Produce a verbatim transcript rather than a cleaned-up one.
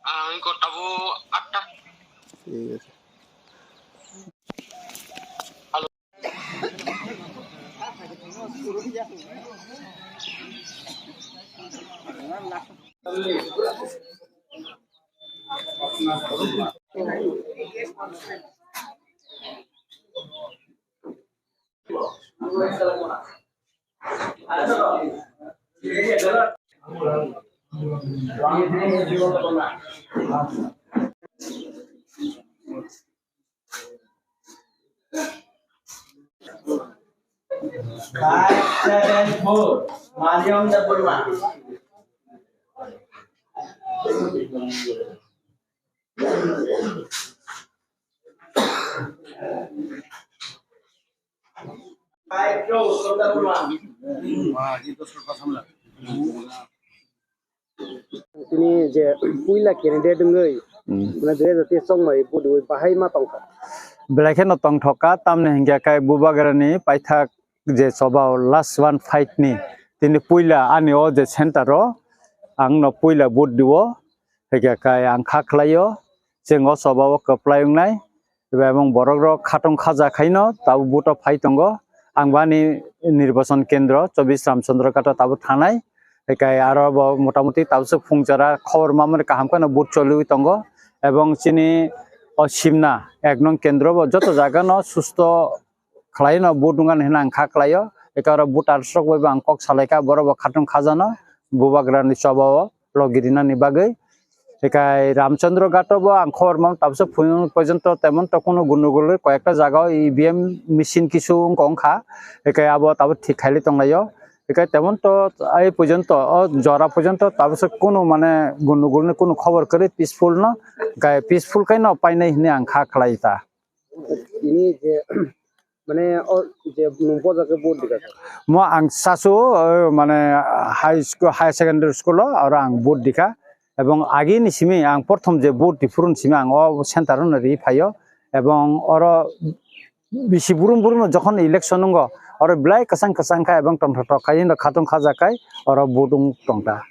Ang ko tabo atta. ঠিক আছে। Five seven four, Mariam Debbarma. Five two, Sundar Debbarma. Tini je puila candidate wngwi, hmm, mane dui hajar teis chongmai vote rwi bahai ma tongkha. Belai kheno tongthokha, tamni hinkhe kai Bubagrani paithak je choba o last one fight ni tini puila ani o je center o ang no puila vote dio, hinkhe kai ang kha khlaio, chwng o choba o kwplai wngnai. Eba emang borok rok khatong khaja khaino tabuk vote o phai tongo. Ang bani nirbachon kendro chobbish Ramchandra Ghat o tabuk thanai. Ekai aro bo motamuti tabuk se phungjara khobor mamani kaham kheno vote choliwi tongo. Ebong chini o Simna ek nong kendro bo joto jaga no susto khlaino vote wngani hwnwi ang kha khlaio. Ekai aro voter rok bai bo ang kok salaikha, borok bo khatong khajano Bubagrani choba o logi rinani bagwi. Hikai Ramchandra Ghat o bo ang khobor mang tabsa phunuk porjonto temon to kuno gundogol rwi koyekta jaga o E V M machine kisu wngkha wngkha. Hikai abo tabuk thik khaili tonglaio. Hikai temon to ai porjonto o jora porjonto tabsa kuno mane gundogol ni kuno khobor kwrwi peaceful no. Hikai peaceful khe no painai hinwi ang kha khlai ta. Tini je, mane, o je nwng boja khe vote dikha. Mo ang sasu, o, mane, high school, higher secondary school o, oro ang vote dikha. Ebong agini simi ang prothom je vote diphuru ni simi ang o center no ri phaio. Ebong oro bisi burum burum no jokhon election wngo, oro belai kwchang kwchang kha ebong tongthok thok khai no khatong khaja khai oro vote wng tongta.